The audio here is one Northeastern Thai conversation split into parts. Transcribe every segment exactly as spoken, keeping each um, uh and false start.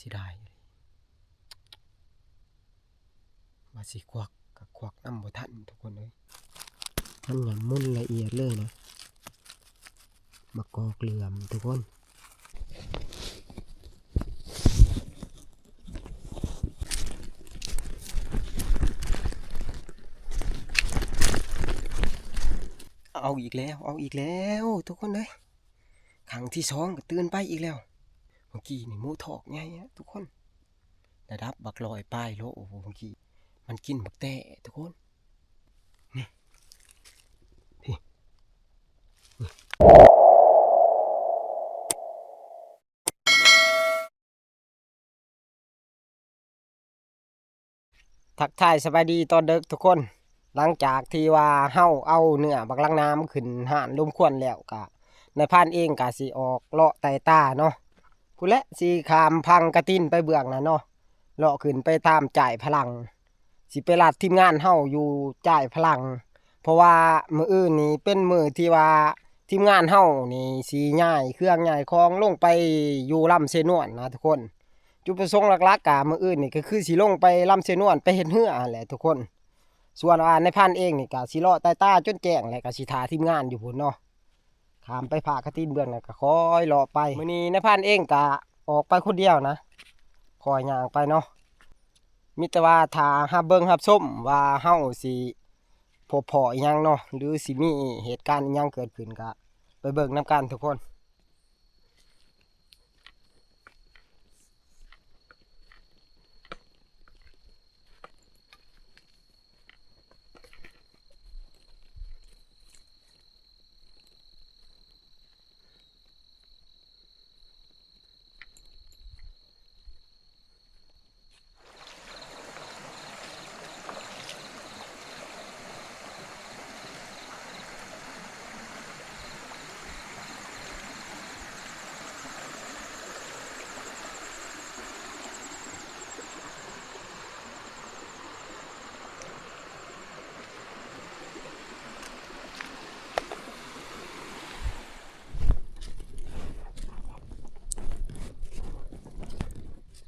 เสียดาย ว่าสิควักก็ควักนำบ่ทันทุกคนเอ้ย มันหย่ำมุ่นละเอียดเลยนะ มะกอกเหลือมทุกคน เอาอีกแล้ว เอาอีกแล้ว ทุกคนเอ้ย ครั้งที่สองก็ตื่นไปอีกแล้ว เมื่อกี้นี่หมูทอกใหญ่อะทุกคน ระดับบักร้อยปลายโล โอ้โห เมื่อกี้มันกินบักแต้ทุกคน นี่ นี่ ทักทายสบายดีตอนดึกทุกคน หลังจากที่ว่าเฮาเอาเนื้อบักลังน้ำขึ้นฮ้านลมควันแล้วกะ นายพรานเองกะสิออกเลาะไต่ตาเนาะ พู้นแหละสิข้ามพังกะตินไปเบื้องนั้นเนาะ เลาะขึ้นไปตามจ่ายพลัง สิไปลัดทีมงานเฮาอยู่จ่ายพลัง เพราะว่ามื้ออื่นนี่เป็นมื้อที่ว่าทีมงานเฮานี่สิย้ายเครื่องย้ายของลงไปอยู่ลำเซนวนนะทุกคน จุดประสงค์หลักๆกะมื้ออื่นนี่ก็คือสิลงไปลำเซนวนไปเฮ็ดเฮือหั้นแหละทุกคน ส่วนว่านายพรานเองนี่กะสิเลาะไต่ตาจนแจ้ง แล้วกะสิถ่าทีมงานอยู่พู้นเนาะ ข้ามไปผากะตินเบื้องนั้นกะค่อยเลาะไป มื้อนี้นายพรานเองกะออกไปคนเดียวนะ ค่อยย่างไปเนาะ มีแต่ว่าถ่ารับเบิ่งรับชมว่าเฮาสิพบพ้ออิหยังเนาะ หรือสิมีเหตุการณ์อิหยังเกิดขึ้นกะไปเบิ่งนำกันทุกคน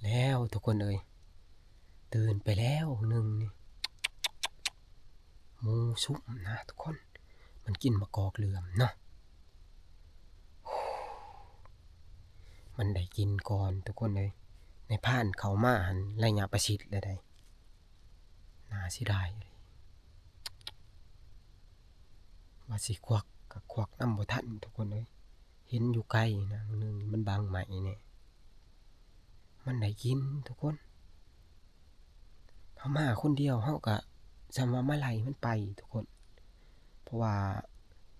แล้วทุกคนเอ้ย ตื่นไปแล้วหนึ่งนี่ หมูซุ่มนะทุกคน มันกินมะกอกเหลือมเนาะ มันได้กินก่อนทุกคนเอ้ย นายพรานเข้ามาหั้นระยะประชิดแล้วได๋ น่าเสียดาย ว่าสิควักก็ควักนำบ่ทันทุกคนเอ้ย เห็นอยู่ไกลนะ หนึ่งมันบังไม้แน่ มันได้กินทุกคน เฮามาคนเดียว เฮากะส่ำว่ามาไล่มันไปทุกคน เพราะว่า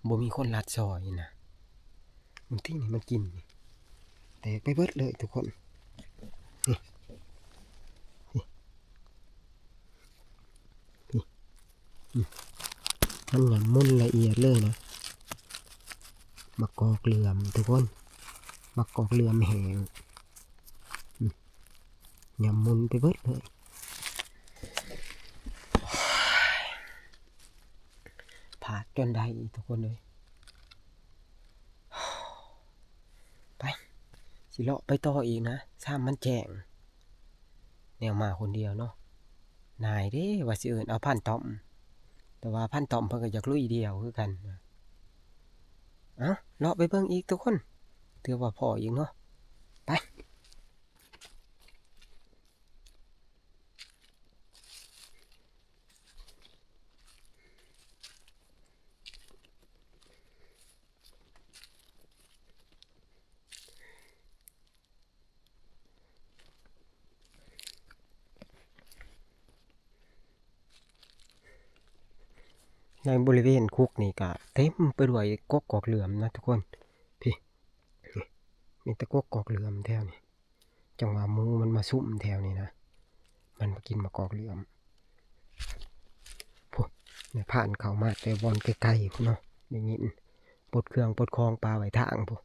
บ่มีคนลัดซอยนะ บางทีนี่มันกินนี่ แตกไปเบิดเลยทุกคน นี่ นี่ นี่ นี่ มันหย่ำมุ่นละเอียดเลยนะ มะกอกเหลือมทุกคน มะกอกเหลือมแห้ง นี่ หย่ำมุ่นไปเบิดเลย พลาดจนได้ทุกคนเอ้ย ไป สิเลาะไปต่ออีกนะ ซ่ามมันแจ้ง แนวมาคนเดียวเนาะ นายเด้ว่าสิเอิ้นเอาพรานต้อม แต่ว่าพรานต้อมเพิ่นก็อยากลุยเดียวคือกัน เอ้า เลาะไปเบิ่งอีกทุกคน เทื่อว่าพ้ออีกเนาะ ไป ในบริเวณคุกนี่ก็เต็มไปด้วยกกกอกเหลือมนะทุกคน พี้ นี่ มีแต่กกกอกเหลือมแถวนี้ จังว่าหมูมันมาซุ่มแถวนี้นะ มันมากินมะกอกเหลือม พุ้น นายพรานเข้ามาแต่บ่อนไกลๆพุ้นเนาะ ได้ยิน ปลดเครื่องปลดของปลาไว้ทางพุ้น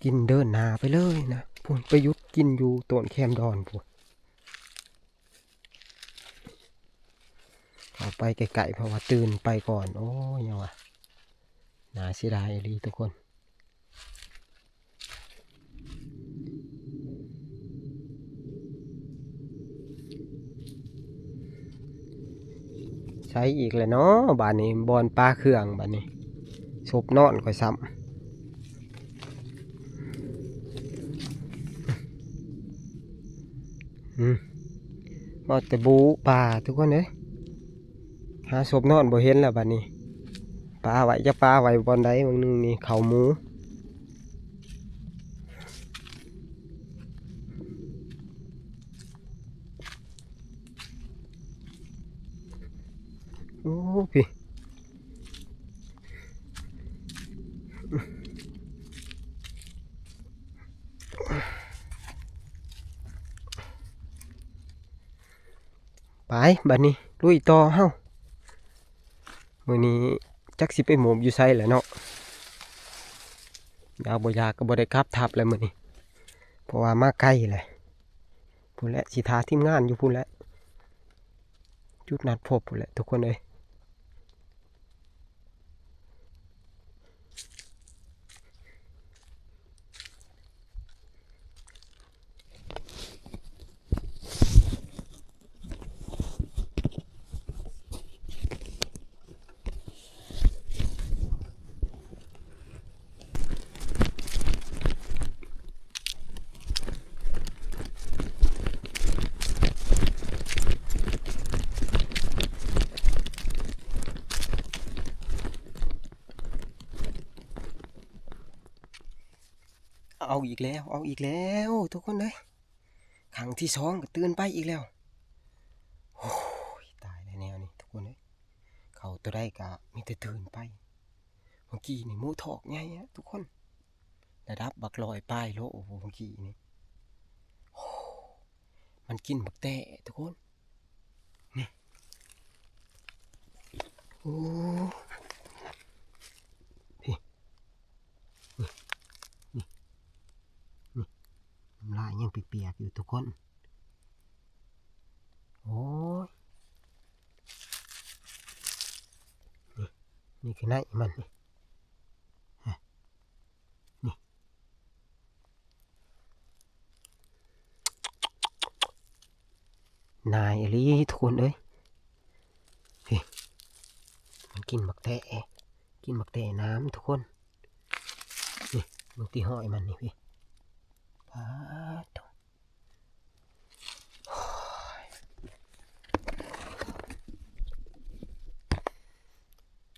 กินเดินหน้าไปเลยนะ พุ้น ไปหยุดกินอยู่ต้นแคมดอนพุ้น เข้าไปใกล้ๆ เพราะว่าตื่นไปก่อน โอ้ย ยังวะ น่าเสียดายอีหลีทุกคน ใสอีกแล้วเนาะ บาดนี้ บ่อนปะเครื่อง บาดนี้ ศพนอนข้อยซ้ำ อืม มาแต่บูปลาทุกคนเอ้ย หาศพนอนบ่เห็นแล้วบาดนี้ ปะไว้ จะปะไว้บ่อนใด บางหนึ่งนี่ เขาหมู โอ้ พี่ ไป บัดนี้ ลุยต่อเฮา มื้อนี้จักสิไปหมอบอยู่ไสแหละเนาะ อยากบ่อยากก็บ่ได้กลับทับแล้วมื้อนี้ เพราะว่ามาไกลแหละ พู้นแหละ สิท่าทีมงานอยู่พู้นแหละ จุดนัดพบพู้นแหละทุกคนเอ้ย เอาอีกแล้ว เอาอีกแล้ว ทุกคนเอ้ย ครั้งที่สองก็ตื่นไปอีกแล้ว โอ้ย ตายแล้วแนวนี้ทุกคนเอ้ย เขาตัวใดก็มีแต่ตื่นไป เมื่อกี้นี่หมูทอกใหญ่อะทุกคน ระดับบักร้อยปลายโล โอ้โห เมื่อกี้นี่ โอ้ มันกินบักแต้ทุกคน นี่ โอ้ พี่ นี่ นี่ นี่ น้ำลายยังเปียกๆอยู่ทุกคน โอ้ย นี่ นี่คือในมันนี่ ฮะ นี่ นายอีหลีทุกคนเอ้ย พี่ มันกินบักแต้ กินบักแต้น้ำทุกคน นี่ เบิ่งที่ห้อยมันนี่พี่ ป๊าดโถ่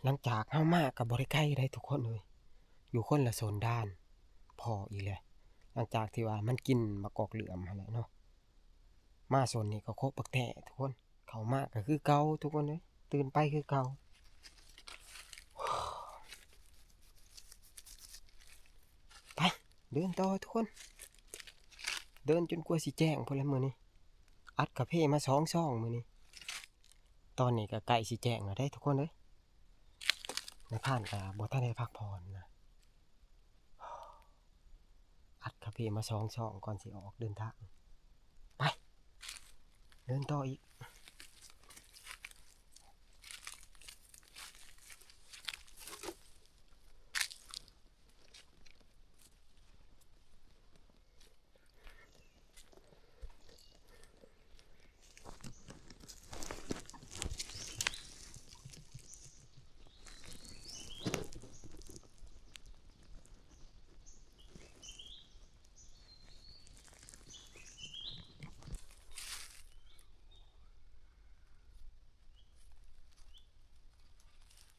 หลังจากเฮามาก็บ่ได้ไกลได้ทุกคนเอ้ย อยู่คนละโซนด้าน พ้ออีกแล้ว หลังจากที่ว่ามันกินบักกอกเหลือมหั้นแหละเนาะ มาโซนนี้ก็ครบบักแต้ทุกคน เข้ามาก็คือเก่าทุกคนเอ้ย ตื่นไปคือเก่า ไป เดินต่อทุกคน เดินจนกว่าสิแจ้งพู้นแหละมื้อนี้ อัดกาแฟมาสองซองมื้อนี้ ตอนนี้ก็ใกล้สิแจ้งแล้วเด้ทุกคนเอ้ย นายพรานก็บ่ทันได้พักผ่อนนะ อัดกาแฟมาสองซองก่อนสิออกเดินทาง ไป เดินต่ออีก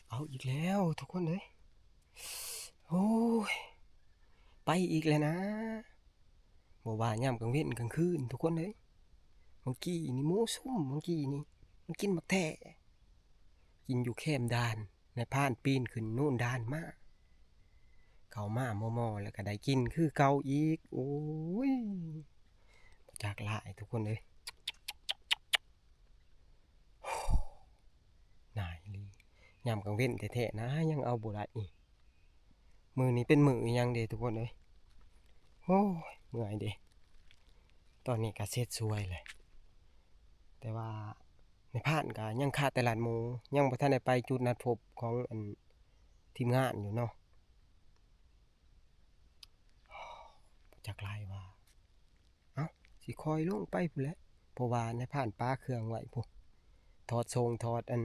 เอาอีกแล้วทุกคนเอ้ย โอ้ย ไปอีกแล้วนะ บ่ว่ายามกลางเว็นกลางคืนทุกคนเอ้ย เมื่อกี้นี่หมู่ซุ่ม เมื่อกี้นี่ มันกินบักแต้ กินอยู่แคมด้าน นายพรานปีนขึ้นโน่นด้านมา เข้ามาหม้อๆ แล้วก็ได้กินคือเก่าอีก โอ้ย บ่จักหลายทุกคนเอ้ย หลายอีหลี ยามกลางเว็นแท้ๆ นะ ยังเอาบ่ได้อีก มื้อนี้เป็นมื้ออิหยังเด้ทุกคนเอ้ย โอ้ย เมื่อยเด้ ตอนนี้ก็เสร็จสวยเลย แต่ว่านายพรานก็ยังคาแต่ลาดหมู ยังบ่ทันได้ไปจุดนัดพบของอันทีมงานอยู่เนาะ จักหลายว่า เอ้า สิค่อยลงไปพู้นแหละ เพราะว่านายพรานปะเครื่องไว้พู้น ถอดส่งถอดอัน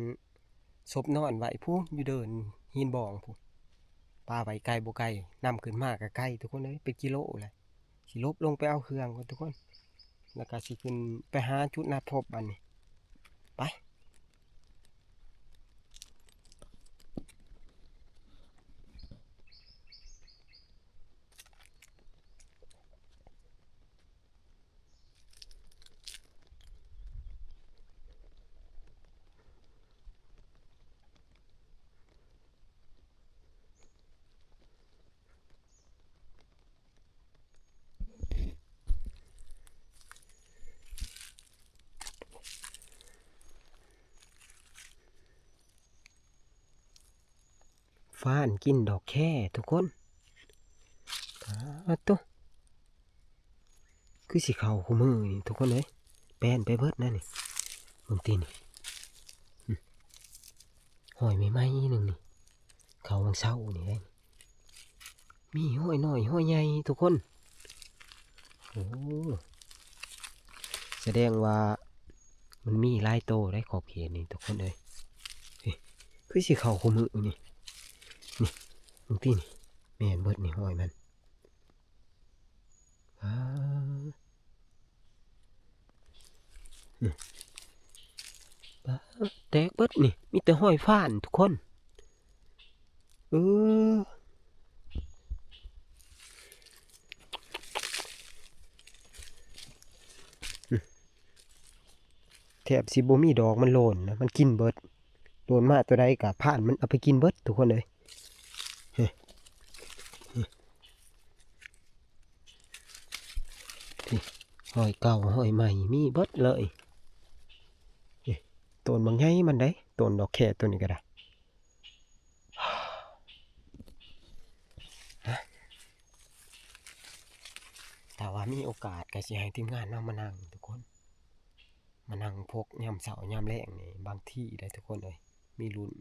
ศพนอนไว้พู้นอยู่เดินหินบองพู้น ปาไว้ไกลบ่ไกล นำขึ้นมาก็ไกลทุกคนเอ้ย เป็นกิโลแหละ สิลบลงไปเอาเครื่องก่อนทุกคน แล้วก็สิขึ้นไปหาจุดนัดพบบัดนี้ ไป ฟ้านกินดอกแค่ทุกคน อ้าตุ๊ คือสิเข้าคู่มือนี่ทุกคนเอ้ย แป้นไปเบิดนั่นนี่ เบิ่งตีนี่ อืม ห้อยใหม่ๆหนึ่งนี่ เข้าวังเช้านี่ได้นี่ มีห้อยน้อยห้อยใหญ่ทุกคน โอ้ แสดงว่ามันมีหลายโตได้ขอบเขตนี่ทุกคนเอ้ย เฮ้ย คือสิเข้าคู่มือนี่ นี่ เบิ่งตีนี่ แม่นเบิดนี่ห้อยมัน อ้า นี่ ป๊าด แตกเบิดนี่ มีแต่ห้อยฟ้านทุกคน เออ แทบสิบ่มีดอกมันโลนนะ มันกินเบิด โลนมาตัวใดก็ฟ้านมันเอาไปกินเบิดทุกคนเอ้ย เฮ้ย นี่ ห้อยเก่าห้อยใหม่มีเบิดเลย นี่ ต้นบักใหญ่มันเด้ ต้นดอกแคตัวนี้ก็ได้ ถ้าว่ามีโอกาสก็สิให้ทีมงานเฮามานั่งทุกคน มานั่งพกยามเช้ายามแลงนี่ บางทีได้ทุกคนเอ้ย มีลุ้น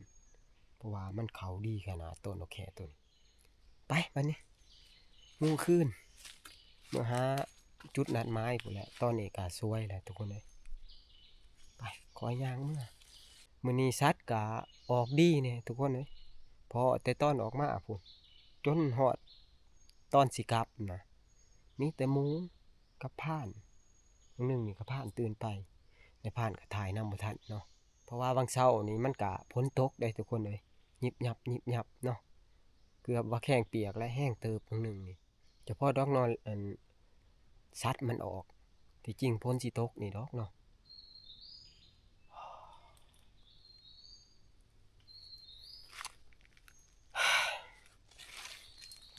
เพราะว่ามันเข้าดีขนาดต้นดอกแคต้นนี้ ไปบัดนี้ เมือคืน เมือหาจุดนัดหมายพู้นแหละ ตอนนี้ก็สวยแล้วทุกคนเอ้ย ไป ขอย่างเมือ มื้อนี้สัตว์ก็ออกดีแหน่ทุกคนเอ้ย พ้อแต่ตอนออกมาพู้น จนฮอดตอนสิกลับนะ มีแต่หมูกับฟ้าน มื้อหนึ่งนี่ก็ฟ้านตื่นไป ในฟ้านก็ถ่ายนำบ่ทันเนาะ เพราะว่าวังเช้านี่มันก็ฝนตกเด้ทุกคนเอ้ย ยิบยับยิบยับเนาะ เกือบว่าแข้งเปียกและแฮงเติบมื้อหนึ่งนี่ เฉพาะดอกนอน อัน สัตว์มันออก ที่จริงฝนสิตกนี่ดอกเนาะ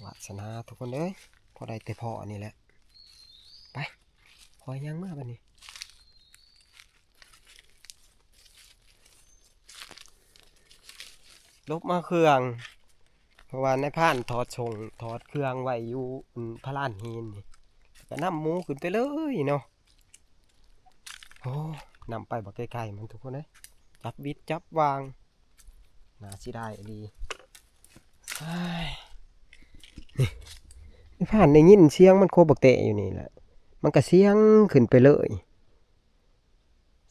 วาสนาทุกคนเอ้ย พอได้แต่พ้ออันนี้แหละ ไป ขอย่างเมือบัดนี้ ลบมาเครื่อง เพราะว่านายพรานถอดส่ง ถอดเครื่องไว้อยู่ อืม พะลานหินนี่ ก็นำหมูขึ้นไปเลยเนาะ โอ้ นำไปบักไกลๆมันทุกคนเอ้ย จับวิดจับวาง น่าเสียดายอีหลี อ้าย นี่ นายพรานได้ยินเสียงมันโคบักแตอยู่นี่แหละ มันก็เสียงขึ้นไปเลย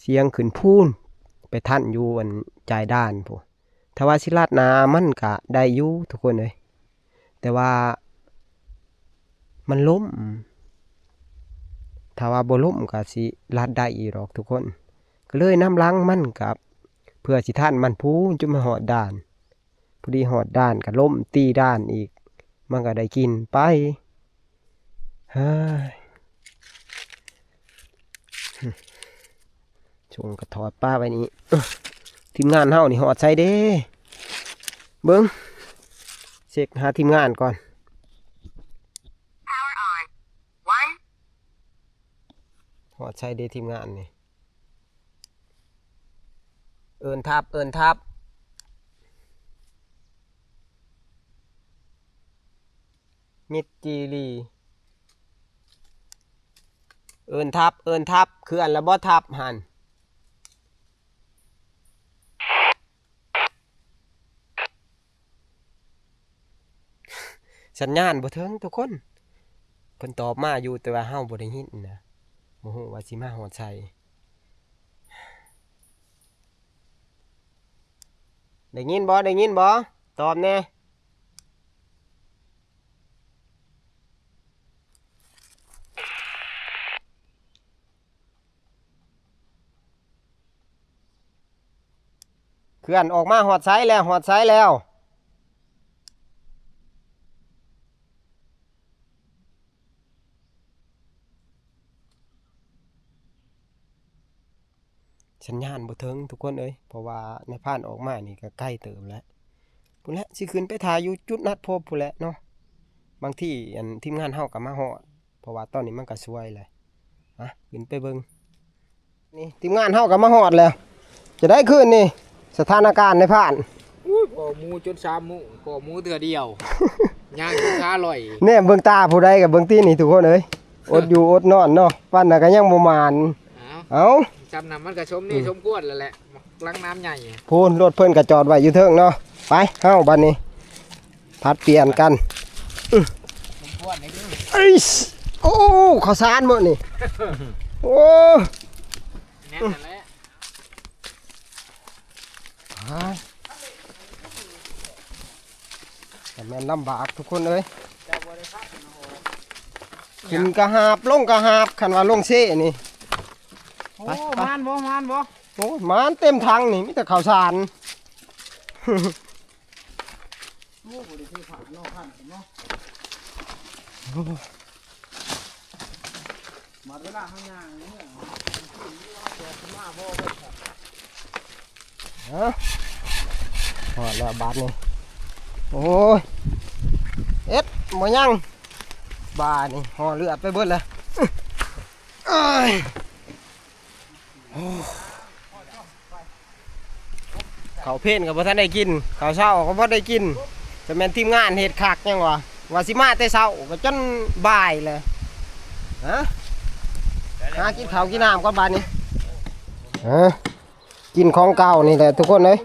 เสียงขึ้นพู้น ไปทันอยู่อันจ่ายด่านพู้น ถ้าว่าสิลัดหน้ามันก็ได้อยู่ทุกคนเอ้ย แต่ว่ามันล้ม ถ้าว่าบ่ล้มก็สิลัดได้อยู่ดอกทุกคน ก็เลยนำหลังมันกลับ เพื่อสิทันมันพู้น จนมาฮอดด่าน พอดีฮอดด่านก็ล้มตีด่านอีก มันก็ได้กินไป เฮ้ย ส่งกระถอดปลาไว้นี่ ทีมงานเฮานี่ฮอดไสเด้ เบิ่ง เช็คหาทีมงานก่อน Power on. One. ฮอดไสเด้ทีมงานนี่ เอิ้นทัพ เอิ้นทัพ มิตรจีรี เอิ้นทัพ เอิ้นทัพ เคลื่อนแล้วบ่ทัพหั่น สัญญาณบ่ถึงทุกคน เพิ่นตอบมาอยู่ แต่ว่าเฮาบ่ได้ยินนะ บ่ฮู้ว่าสิมาฮอดไส ได้ยินบ่ ได้ยินบ่ ตอบแหน่ เคลื่อนออกมาฮอดไสแล้ว ฮอดไสแล้ว สัญญาณบ่ถึงทุกคนเอ้ย เพราะว่านายพรานออกมานี่ก็ไกลเติบแล้ว พู้นแหละ สิขึ้นไปถ่ายอยู่จุดนัดพบพู้นแหละเนาะ บางทีอันทีมงานเฮาก็มาฮอด เพราะว่าตอนนี้มันก็สวยแหละ อ่ะ ขึ้นไปเบิ่ง นี่ทีมงานเฮาก็มาฮอดแล้ว จะได้คืนนี่ สถานการณ์นายพราน อุ้ย พ้อหมู่จนสามมื้อ พ้อหมู่เทื่อเดียว ย่างจนขาลอย แนมเบิ่งตาผู้ใดกับเบิ่งตีนนี่ทุกคนเอ้ย อดอยู่อดนอนเนาะ ปานนั้นก็ยังบ่หมาน เอ้า เอ้า ซ้ำนั้นมันก็สมนี่ อืม สมควรแล้วแหละ หลังน้ำใหญ่ พู้นรถเพิ่นก็จอดไว้อยู่เทิงเนาะ ไป เฮาบัดนี้ ผัดเปลี่ยนกัน อื้อ สมควรเลยเด้อ เอ้ย โอ้ ข้าวสารหมดนี่ โอ้ แน่นนั่นแหละ อ้าย แต่แม่นลำบากทุกคนเอ้ย ขึ้นกะหาบ ลงกะหาบ คันว่าลงเซนี่ โอ้ ไป ไป หมานบ่ หมานบ่ โอ้ หมานเต็มถังนี่ มีแต่ข้าวสาร โอ้ บ่ได้ซื้อผ้าเนาะ คันเนาะ บัดเวลาเฮาย่างเนี่ย เอ้า ฮอดแล้วบาดนี้ โอ้ย เอ็ด บ่ยัง บาดนี้ ห่อเลือดไปเบิดแล้ว เอ้ย โอ้ ข้าวเพลนก็บ่ทันได้กิน ข้าวเช้าก็บ่ได้กิน แต่แม่นทีมงานเฮ็ดคักหยังวะ ว่าสิมาแต่เช้าก็จนบ่ายเลย ฮะ หากินข้าวกินน้ำก่อนบาดนี้ ฮะ กินของเก่านี่แหละทุกคนเอ้ย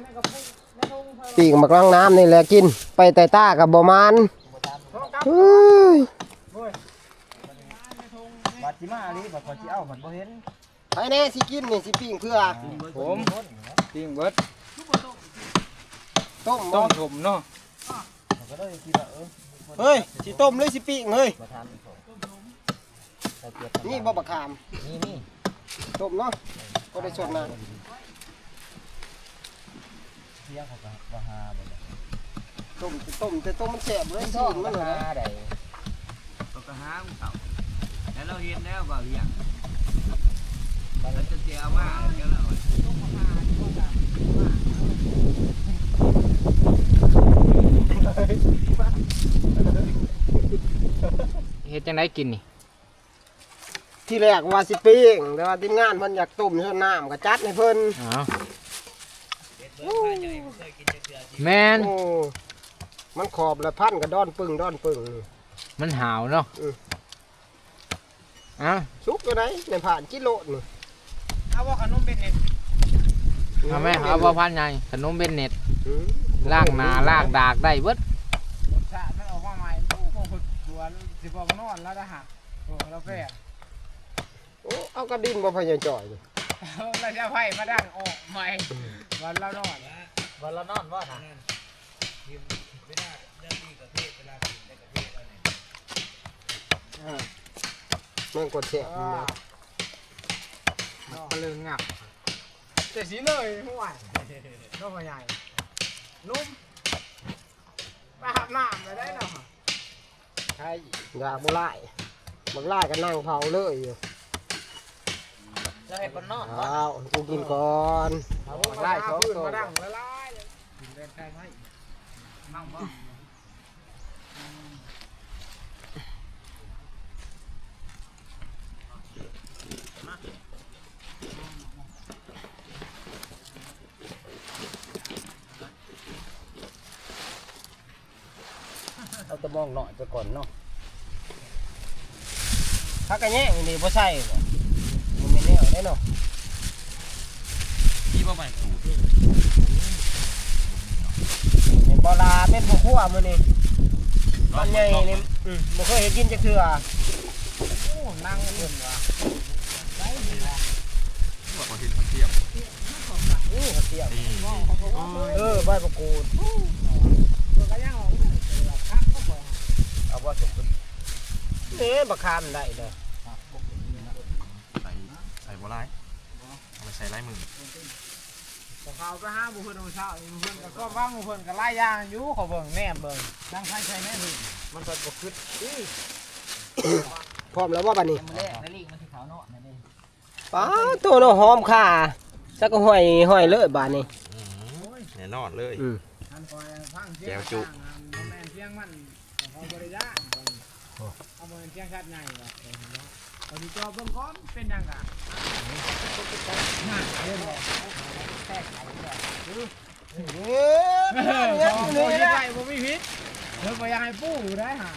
ปิ้งหมากลังน้ำนี่แหละกิน ไปแต่ต้ากับบ่หมาน เฮ้ย บัดสิมาอีหลี บัดขอยสิเอา บัดบ่เห็น ไผแน่สิกินนี่ สิปิ้งเพื่อ ผม ปิ้งเบิด ต้มบ่ ต้มถมเนาะ เฮ้ย สิต้มหรือสิปิ้งเฮ้ย นี่บ่บักขาม นี่ นี่ ต้มเนาะ ก็ได้สดน้ำ เที่ยงเขาก็บ่หาบ่ได้ ต้ม ต้ม แต่ต้มมันแซ่บเลย ต้ม ซีนมันเลยนะ หาได้ เขาก็หาของเขา แล้วเราเห็นแล้วบ่าวเวียง แล้วจะเสียเอามาเดี๋ยวเราเอา เฮ็ดจังได๋กินนี่ ที่แรกว่าสิปิ้ง แต่ว่าทีมงานเพิ่นอยากต้มซดน้ำ ก็จัดให้เพิ่น อ้าว แม่น โอ้ มันขอบละพันก็ดอนปึ้งดอนปึ้ง มันหาวเนาะ อืม อ้าว สุกอยู่ไหน ในผ่านกิโลนี่ เอาบ่ขนมเบนเน็ต เอาแม่ เอาบ่พันใหญ่ ขนมเบนเน็ต อืม ล้างหน้าล้างดากได้เบิด รสชาติมันออกมาใหม่ โอ้ บางคนกลัวสิบอกนอนแล้วนะฮะ โอ้ เราแพ้ โอ้ เอากระดินบ่พญาจ่อยนี่ เราจะไผ่มาดังออกใหม่ วันละนอน วันละนอนบ่นะ อ่า แม่งกดแซ่บอยู่นะ อ่า มันก็เลยงับ แต่สีเลยห้วย นกใหญ่ นุ่ม ไปอาบน้ำเลยได้เนาะ ใช่ อยากบ่ไล่บักไล่ก็นั่งเผาเลยอยู่ เราเห็นบนนอก อ้าว กูกินก่อน เอาบักไล่สองตัว มาดังละลายเลย กินเดินไกลไหม มั่งบ่ เอาตะมองหน่อยไปก่อนเนาะ ผักกะแยงนี่บ่ใส่บ่ บ่แม่นแนวเด้เนาะ นี่บ่ใหม่สูตร แม่นบ่ล่ะ แม่นบ่ครัวมื้อนี้ บ้านใหญ่นี่ อืม บ่เคยเฮ็ดกินจักเทื่อ โอ้ นั่งเพิ่นว่ะ ได้ดีว่ะ ว่าเขาเห็นเขาเทียบ อู้กระเทียม นี่ เออใบมะกรูด เอาว่าสมบูรณ์ เอ๊ะบักขามได้เลย ใส่ใส่บัวลายเอาไปใส่ลายมือ พอเขาไปหาบุเพิ่นเอาเช้านี่บุเพิ่นก็ก็ว่างบุเพิ่นก็หลายอย่างอยู่เขาเบิ่งแนมเบิ่งนั่งไฟใส่แม่ถึง มันใส่บะกึด พร้อมแล้วว่าบัดนี้ มันแรกในลีกมันที่เขาเนาะนั่นเอง ป้าตัวเนาะหอมค่ะจักก็ห้อยห้อยเลยบาดนี้ แน่นอนเลย อืม ท่านคอยฟังเสียง แก้วจุ แม่นเสียงมันเขาบริยาเขาบริเสียงชัดไงวะเขาที่จอเบิ่งก่อนเป็นยังไง เออ เออบ่มีใครบ่มีพิษเพิ่นบ่อยากให้ปู่ได้ฮะ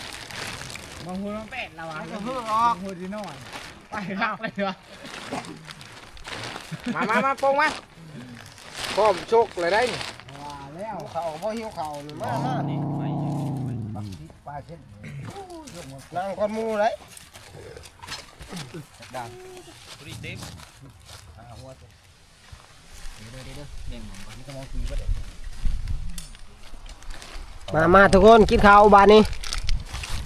บางคนมันแปดละวะ มันก็เพิ่งออก บางคนที่นอนไปคักเลยวะ มามามาปงมาพร้อมชกเลยได้นี่ ว่าแล้ว เขาบ่หิวเขานี่มามา นี่ไฟ ปลาเช่น นั่งก้อนหมูเลย ดัง พอดีเต็ม อ่าหัวเต็มเดี๋ยวเดี๋ยวเดี๋ยวเดี๋ยวเบ่งมันนี่ก็มองตีก็ได้ มามาทุกคนกินข้าวบาดนี้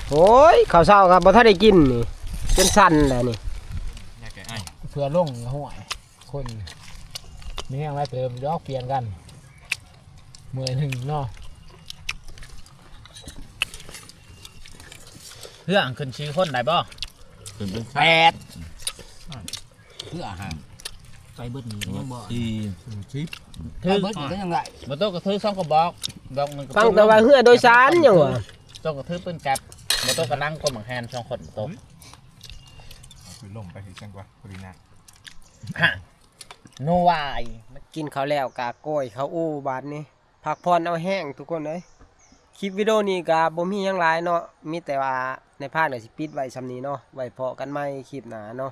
โอ้ยข้าวเช้าครับบ่ทันได้กินนี่จนสั่นแล้วนี่ อยากแกะไอ้ เพื่อลงห้วยคนมีแห้งไว้เติมดอกเปลี่ยนกันเมื่อยหนึ่งเนาะ เพื่อขึ้นชื่อคนได้บ่ ขึ้นเป็น แป แปด ด เพื่ออาหาร ไปเบิดหนียังบ่ สี่สิบ ถือ เบิดหนีก็ยังไง บ่โตก็ถือสองกระบอกดอกหนึ่งกระ ฟังแต่ว่าเฮือโดยสารหยังวะ โตก็ถือปืนแก๊ปบ่โตก็นั่งคนหมักแฮนสองคนโต คือลมไปถึงจังหวะพอดีนะ ฮะโนวาย กินข้าวแล้วกะโกยข้าวอู้บาดนี้พักผ่อนเอาแห้งทุกคนเอ้ยคลิปวิดีโอนี้กะบ่มีหยังหลายเนาะมีแต่ว่าในภาคเดี๋ยวสิปิดไว้ส่ำนี้เนาะไว้พอกันใหม่คลิปหน้าเนาะ